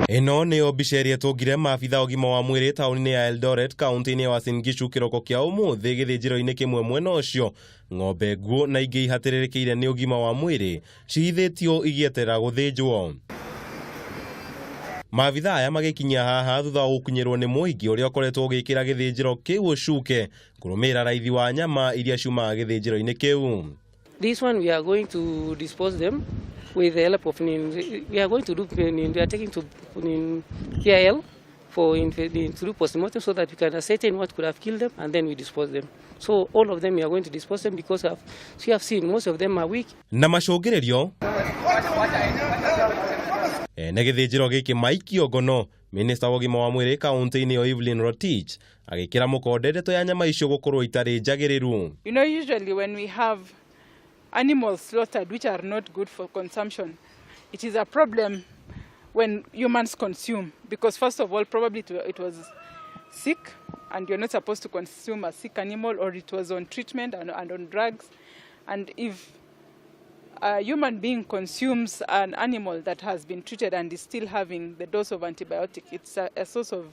Ĩno nĩyo mbica ĩrĩa ĩtũngire maabitha ũgima wa mwĩrĩ taũni-inĩ ya Eldoret kaunti-inĩ ya Uasin Gishu kĩroko kĩa ũmũthĩ gĩthĩnjĩro-inĩ kĩmwe mwena ũcio. Ng'ombe nguũ na ingĩ ihatĩrĩrĩkĩire nĩ ũgima wa mwĩrĩ cihithĩtio igĩeterera gũthĩnjwo. Maabitha aya magĩkinyia haha thutha wa gũkinyĩrwo nĩ mũingĩ ũrĩa ũkoretwo ũgĩkĩra gĩthĩnjĩro kĩu ũcuke kũrũmĩrĩra raithi wa nyama iria ciumaga gĩthĩnjĩro-inĩ kĩu. This one we are going to dispose them with the help of we are going to do we are taking to KIL for to do postmortem so that we can ascertain what could have killed them, and then we dispose them. So all of them we are going to dispose them because of, so you have seen most of them are weak. Na macũngĩrĩrio ene gĩthĩnjĩro gĩkĩ maikio ngono. Minista wa ũgima wa mwĩrĩ kaunti-inĩ ĩyo Evelyn Rotich agĩkĩra mũkonde ndeto ya nyama icio gũkorwo itarĩ njagĩrĩru. Usually when we have animals slaughtered which are not good for consumption, it is a problem when humans consume because, first of all, probably it was sick and you're not supposed to consume a sick animal, or it was on treatment and on drugs. And if a human being consumes an animal that has been treated and is still having the dose of antibiotic, it's a source of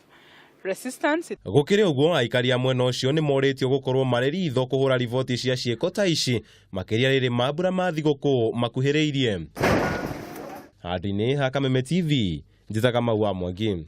resistance. Gũkĩrĩ ũguo, aikari a mwena ũcio nĩ morĩtio gũkorwo marĩ ritho kũhũra riboti cia ciĩko ta ici, makĩria rĩrĩ mambura ma thigũkũ makuhĩrĩirie. Handũ-inĩ ha Kameme TV, njĩtaga Mau wa Mwangi.